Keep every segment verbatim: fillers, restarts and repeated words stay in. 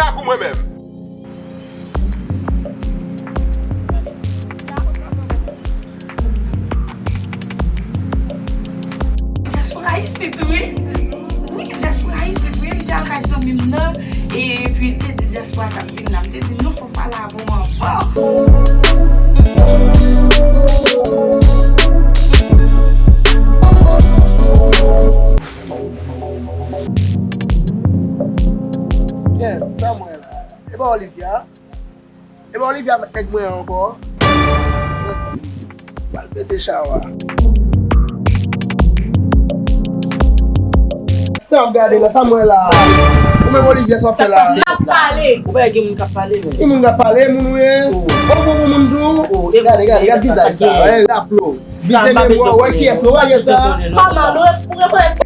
Ak ou mwen menm. Dyaspora isit, wi. Wi, dyaspora isit, wi. M te al kay zanmi m nan, epi l te di dyaspora t ap vin la. M te di, "Non, fò m pale avè w anvan." Kèt, sa m wè la? E pa Olivia? E pa Olivia avèk nèg mwen an ankò? Manti. Pral pete chawa. Sa w ap gade la, sa m wè la? Ou menm Olivia, sa w ap fè la? Sa k pase? N ap pale. Ou pa gen moun k ap pale, men. Ki moun k ap pale, moun ou ye? Oh. Ou pou moun tou? Oh, e gade, gade, gade, gade sa, sa, e, aplo. Sa m pa bezwen konnen. Wè kiyès, wè kiyès sa? Mama, nou, ou rekonèt.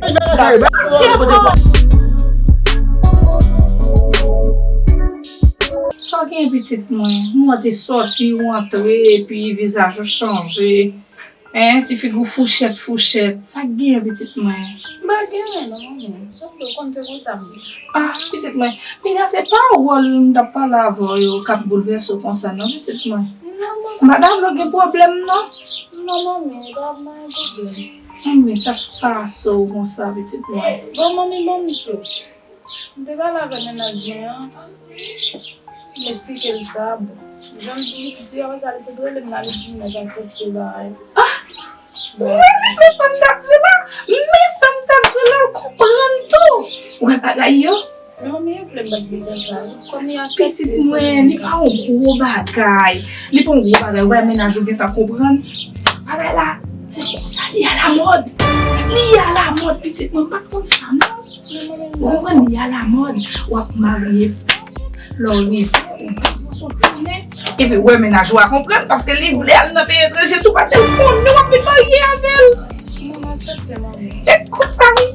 Sa w gen pitit mwen? Mwen te sòti, ou antre, epi vizaj ou chanje. Hein, ti figi w fouchèt, fouchèt. Sa k gen pitit mwen? M pa gen anyen non, manmi. Sa w konn se konsa m ye. Ah, pitit mwen. Kounye a se pawòl m t ap pale avè w yo k ap boulvèse w konsa non, pitit mwen. Non, manman. M pa ta vle w gen pwoblèm non. Non, manmi, pa, pa gen pwoblèm. Manmi, sa k pase w konsa, pitit mwen? Bon, manmi, ban m di w. M te pale avè mennaj mwen an. M esplike l sa, bon. Jan l di, di apre sa, li sot rele m la, li di m nèg aksepte bagay. Ah! Wi, men sa m t ap di la. Men sa m t ap di la, l konprann tou. Ou wè bagay yo? Men manmi, yo vle m bat biznis la. Kòm li aksepte. Pitit mwen, li pa yon gwo bagay. Li pa yon gwo bagay. Ou wè mennaj ou gentan konprann. Bagay la, se konsa li alamòd. Li alamòd, pitit mwen, m pa t konn sa non. Ou konprann, li alamòd. W ap marye, lè w rive, ou divòse, w tounen. Epi, w wè mennaj ou a konprann, paske li vle al nan peyi etranje tou, paske l konnen w ap vin marye avè l. Manman, aksepte, manman. E konsa, wi.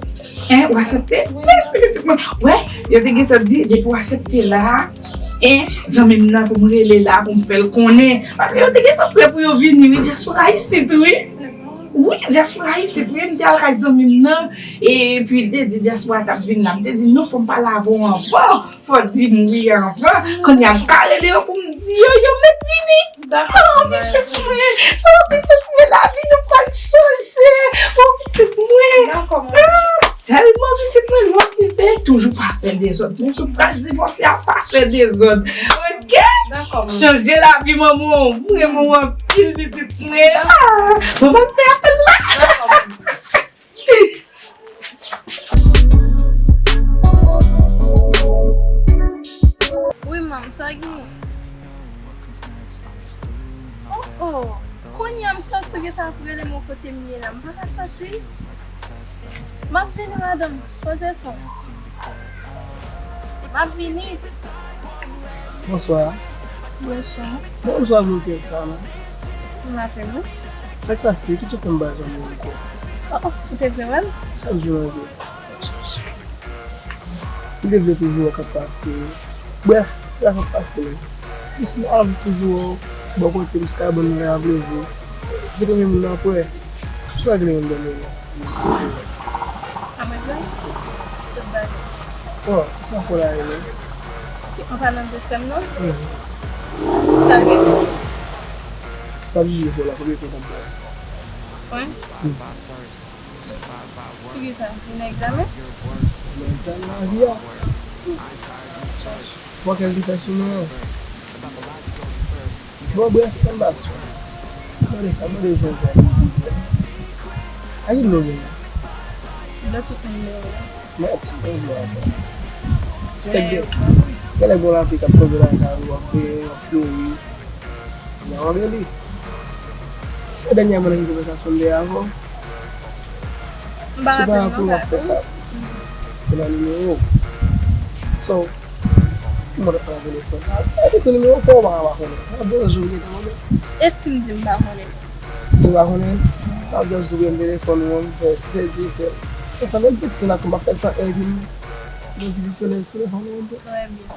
Hein, ou aksepte? Wi. Mèsi, pitit mwen. Wè, yo te gentan di, depi w aksepte la, hein, zanmi m nan pou m rele la, pou m fè l konnen. Paske yo te gentan prè pou yo vini, wi, dyaspora isit, wi. Wi, dyaspora isit, wi, m te al kay zanmi m nan, epi l te di dyaspora t ap vin la. M te di, "Non, fò m pale avè w anvan, fò w di m wi anvan." Kounye a m ka rele yo pou m di yo, yo mèt vini. Dakò. Oh, pitit mwen, oh, pitit mwen, lavi nou pral chanje. Oh, pitit mwen. Dakò, manman. Ah, sèlman pitit mwen, lè w ap viv, toujou pa fè dezòd. Menm si w pral divòse a, pa fè dezòd. Oke? Dakò, manman. Chanje lavi manman w. M renmen w anpil, pitit mwen. Ah, manman m fè apèl la. Wi, manman, sa w genyen? Oh, oh. Kounye a m sòti, ou gentan ap rele m kote m ye la. M pa ka sòti. M ap vini, madanm. Poze son. M ap vini. Bonswa. Bonswa. Bonswa, moun kè sa la. M ap vini. Sa k pase? Ki tou fè m ba zanmi w kè? Oh, oh, ou te vle wè m? Sa m di w anpil. M te vle toujou wè w k ap pase. Brèf, sa k ap pase menm. Jis m anvi toujou wè w bò kote m, sou kabann mwen avle vou. Se premye moun m ap wè. Sou pa gen moun nan men mwen. A mwen vre? Tout bagay. Bon, sa fò la ye menm. An palan de sè m nan? Mhm. Sa l gen? Sa m jije fò la, konbyen tan m ap bay? Wi. Mhm. Poukisa? Li nan egzamen? Nan egzamen lavi a. Bon, kèl ki fè sou mwen an. Bon, brèf, ann pa sou. Mande sa, mande jan fè. A ki nimewo gen la? Nan tout nimewo la. Mèt, mwen vle avè. Se gen, gen lè gon lavi k ap tonbe lakay ou, ap benyen, ap flori. Nan anbe li. Se dènyèman nan ki konvèsasyon m te avè w. M pa raple m non, frè. Se pa pou w ap fè sa. Se nan nimewo. So, si mwen te pran telefòn sa, e te nimewo pa w pa konnen. Nan de jou, li te konnen. E si m di m pa konnen? Si w pa konnen, m ap just ouvri telefòn ou an, m fè sèt di sèt. E sa menm ti ti nan kou m ap fè san epi m rekizisyone l sou telefòn ou an tou. Trè byen.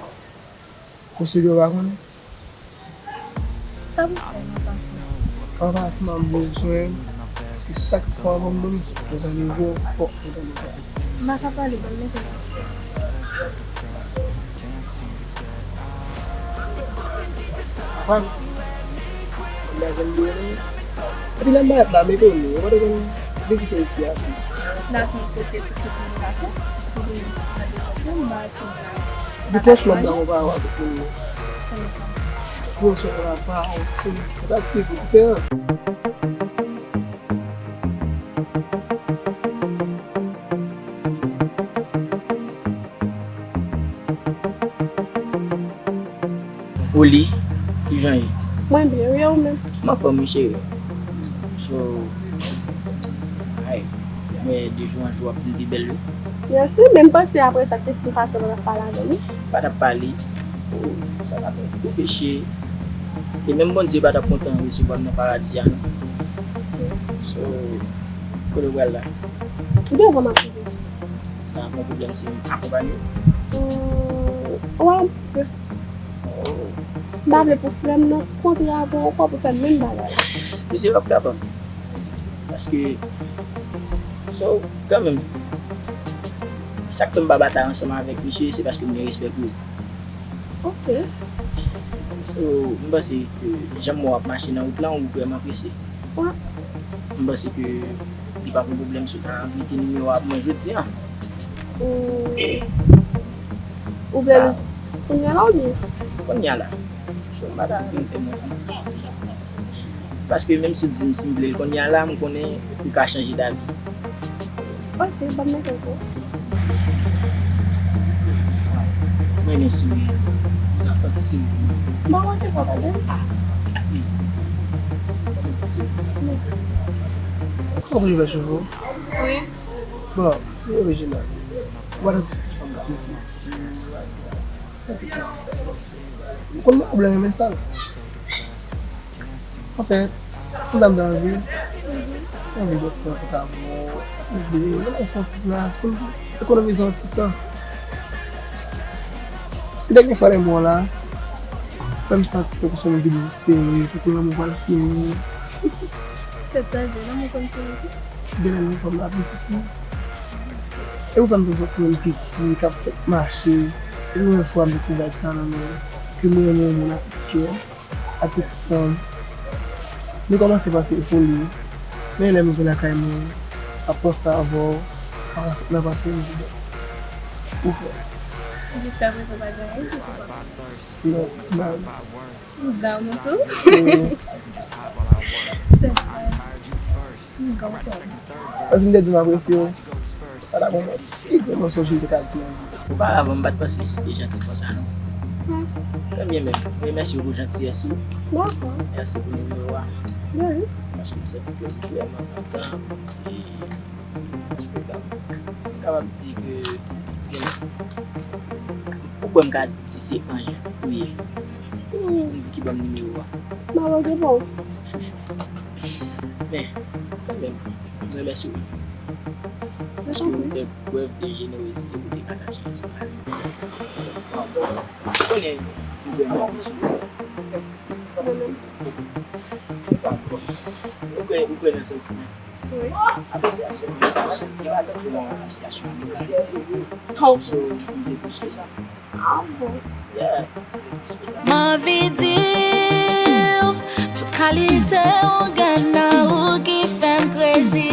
Ou si w pa konnen? Sa pou fè nan pase? An pase m ap bezwen, paske chak fwa anvan m dòmi, mwen tande vo, fòk mwen tande vo. M pa ka pale, ban m mete l. Fam. Mwen pa janm bliye non. Epi lè m parèt la, m etone. Ou pa te konn vizite isi a tou. La se yon kote pou tout moun pase, pou moun nan devlope, m pa al sèlman. Franchman, m dakò pa wè tout moun. Kòman sa? Bon, se yon apa, yon sou, se pa ti pou diferan. Oli, kijan ye? Mwen byen, wi, e ou menm? M anfòm, wi, cheri. So, ay, mwen de jou an jou w ap vin pi bèl, wi. Mèsi, men m panse apre sa, te fin fason nou t ap pale avè m, wi. Pa t ap pale. Oh, sa t ap yon gwo peche. E menm Bondye pa t ap kontan resevwa m nan paradi a, non. So, kote w pral la? Devan m ap rive. Sa ap yon pwoblèm si m akonpanye w? Hmm, wè, yon ti pe. Oh. M pa vle pou frè m nan kontre avè w ankò pou fè menm bagay la. Mesye, w ap kapab. Paske, so, kanmenm, sa k fè m pa batay ansanm avèk misye, se paske m gen respè pou ou. Ok. So, m panse ke jan m wè w ap mache nan wout lan, ou vrèman prese. Wi. M panse ke li p ap yon pwoblèm si w ta mete nimewo a pou mwen jodi a. Hmm. Ou vle l kounye a la oubyen? Kounye a la. So, m pa ta renmen fè mwen. Paske menm si w di m si m vle l kounye a la, m konnen ou ka chanje davi. Ok, ban m mete l pou ou. Mwen renmen souri. Fè ti souri. Mwen manke fò tande. Ah, please. Fè ti souri. Kòman w fè cheve w? Wi. Bon, li orijinal. Ou pa t ap vin stil fanm k ap mete ti bagay. Mete ti sa. M konn mwen blan renmen sa. Anfen, m ta m ta anvi, m anvi bwè ti anfòt avè w, nou de, nou fè yon ti plas pou n ekonomize yon ti tan. Paske dènye fwa lè m wè w la, fè m santi tankou se yon moun ki dezespere, tankou lanmou pral fini. Tèt chaje, lanmou konn fini tou. Demen nou fè m la plis fini. E ou fè m tou santi menm piti, k ap fèk mache. E premye fwa m santi vibe sa nan men, ke mwen renmen yon moun ak tout kè, ak tout san m. Nou kòmanse panse foli. Men lè m rive lakay mwen, ap panse avè w, ap pase, nan panse m di, bon, ou kwè. Jiskaprezan pa gen anyen ki se pa. Non, m pa. Dam tou. Mm. Tèt chaje. M kontan. Paske m te di m apresye w. Sa ta bon manti. Ki gwo mòso je m te ka di anvi? Oparavan, m pa t panse si w te janti konsa, non. Hmm. Trè byen menm. M remèsye w pou jantiyès ou. Dakò. Mèsi pou nimewo a. De rien. Paske m santi ke m vrèman kontan. E paske m kapab di ke ou kwè m ka di se anj ou ye. Hmm. M di ki ban m nimewo a. Mwen wè ke bon. Men, kanmenm, m remèsye w. Paske ou fè prèv de jenerozite pou te pataje ansanm avè m. Ou konnen, ou konnen, ou konnen, ou konnen nan santiman. Wi. Apresyasyon, li pa tankou yon apresyasyon amikal. Tankou. So, m vle plis ke sa. Ah bon? Yeah. M anvi di w tout kalite ou gen nan ou ki fè m krezi.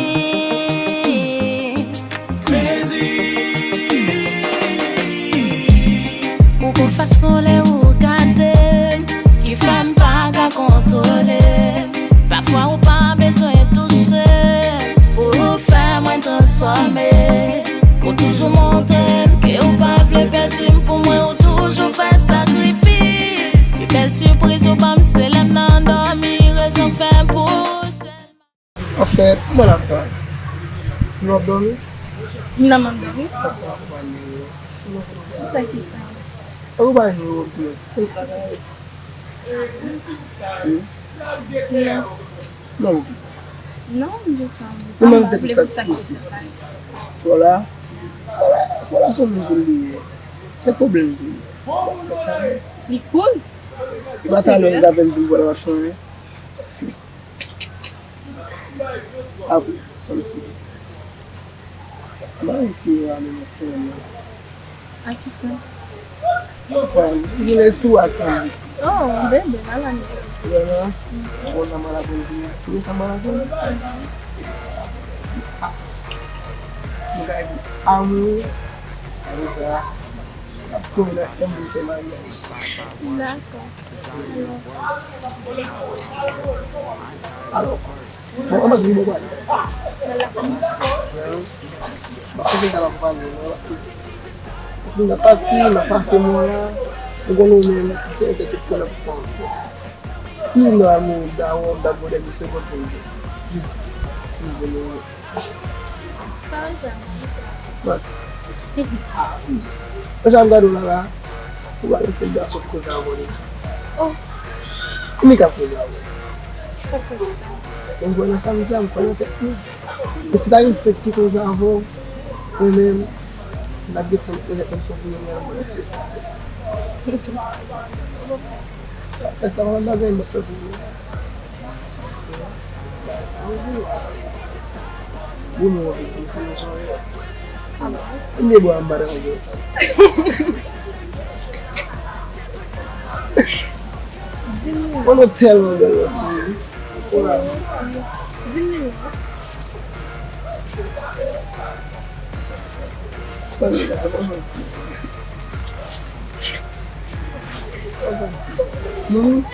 Ou gon fason lè ou gade m ki fè m pa ka kontwole m. Pafwa ou pa bezwen touche m pou ou fè mwen transfòme. Ou toujou montre m ke ou pa vle pèdi m pou mwen, ou toujou fè sakrifis. Pi bèl sipriz ou ban m, se lè m nan dòmi, rezon fè m pou ou sèlman. Anfèt, mwen ap tann. Nou ap dòmi? Non, m ap dòmi. Ou fè kisa? Ou pa nimewo m ti mès. Hmm? Non. Non, poukisa? Non, m jis pa anvi sa. Ou menm te tout sa ki posib. Fò la, fò la, fò la se yon moun pou l li ye. Kèk pwoblèm pou li. Li cool. Li pa talè, li ta vin di m fò la pa chonje. Apre, kòmsi. M pa reyisi yo a menm ak semèn nan. A kisa? Anfen, m gen lespri w ak sa m di. Oh, bebe, la la. Vrèman? Bon, sa m la konn tou. Wi, sa m la konn. Nou ka di amour. Apre sa, ap tonbe nan M pou fè maryaj. Dakò. Alò, bon, anvan di bon pale. M ap fè sa m ap pale, non, paske si n ap pase, n ap pase mò la, ou konnen menm, se entèdiksyon nan tout sa m ap fè. Plizyè mwa, dawò, m t ap gade yon segond pou m jis, pou m vini. Ti pawòl pa mwen, Richard. But, deja m gade w la, la, ou pa wè se gason ki koze avè w deja. Oh. Ki nèg k ap koze avè w? Ou kwè sa? Paske m kwè nan sa m di a, m kwè nan tèt mwen. E si ta gen sèt ki koze avè w, mwen menm, m t ap gentan, gentan fè pou yo, men mwen, se sa. Fè sa, mwen bagay m ap fè pou yo. Bon, mwen wè, se, se yon jan. Mwen bwa m pa nan angle. Mwen nou tèlman bèl nan sou li. Sa li la, bon, bon, bon. Bon.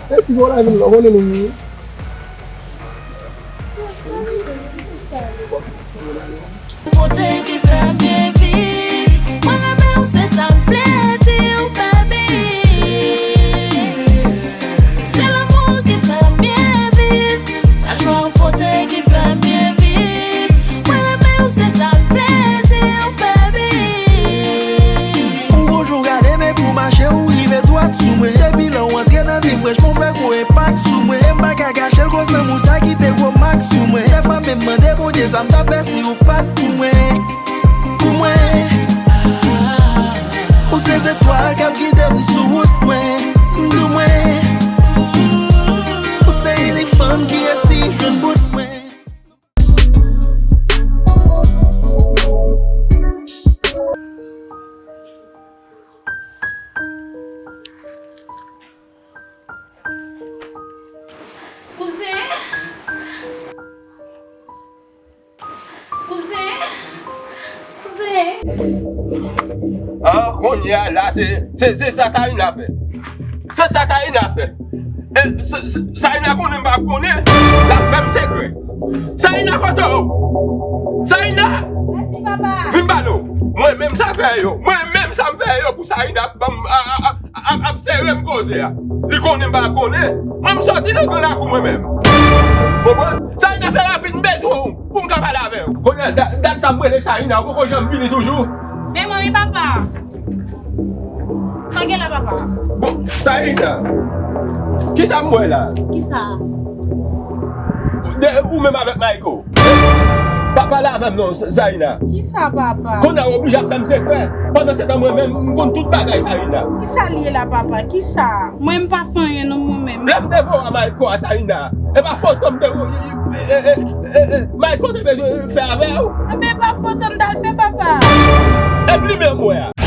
Se si bon la vin la, konnen nou ye. Kote ki fè m byen viv. Mwen renmen w, se sa m vle di w, baby. Se lanmou ki fè m byen viv. Lajwa w pote ki fè m byen viv. Mwen renmen w, se sa m vle di w, baby. Ou gon jou gade men pou mache, ou rive dwat sou mwen. Depi lè w antre nan vi m, franchman, w fè gwo enpak sou mwen. E m pa ka kache l, koz lanmou sa kite gwo mak sou mwen. Dèfwa menm mande Bondye sa m t ap fè si ou pa t pou mwen. Pou mwen. Ou se zetwal k ap gide m sou wout mwen. M di w mwen. Ou se inik fanm ki resi jwenn bout mwen. Kouzen! Kouzen! Kouzen! Ah, kounye a la, se, se, se sa Sarina fè. Se sa Sarina fè. E, se, se, Sarina konnen m pa konnen. L ap fè m sekrè. Sarina, kote w? Sarina! Vin pale w. Mwen menm sa fè yo. Mwen menm sa m fè yo pou Sarina ap ban m, a, a, a, ap, ap sere m koze a. Li konnen m pa konnen. Mwen m soti nan gran lakou mwen menm. Konprann? Sarina, fè rapid, m bezwen w pou m ka pale avè w. Kounye a, dat, dat sa m rele Sarina, ou poko janm vini toujou. Men mwen wi papa. Sa gen la papa? Bon, Sarina. Kisa m wè la? Kisa? De, ou menm avèk Mayko. Pa pale avè m non, Zarina. Kisa, papa? Kounye a w oblije ap fè m sekrè. Pandansetan, mwen menm, m konn tout bagay, Zarina. Kisa l ye la, papa? Kisa? Mwen, m pa fè anyen non, mwen menm. Lè m te voye a Mayko a, Zarina, e pa foto m te voye, e, e, e, e, Mayko te bezwen fè avè w. Enben, e pa foto m t al fè, papa. E plimen m wè a.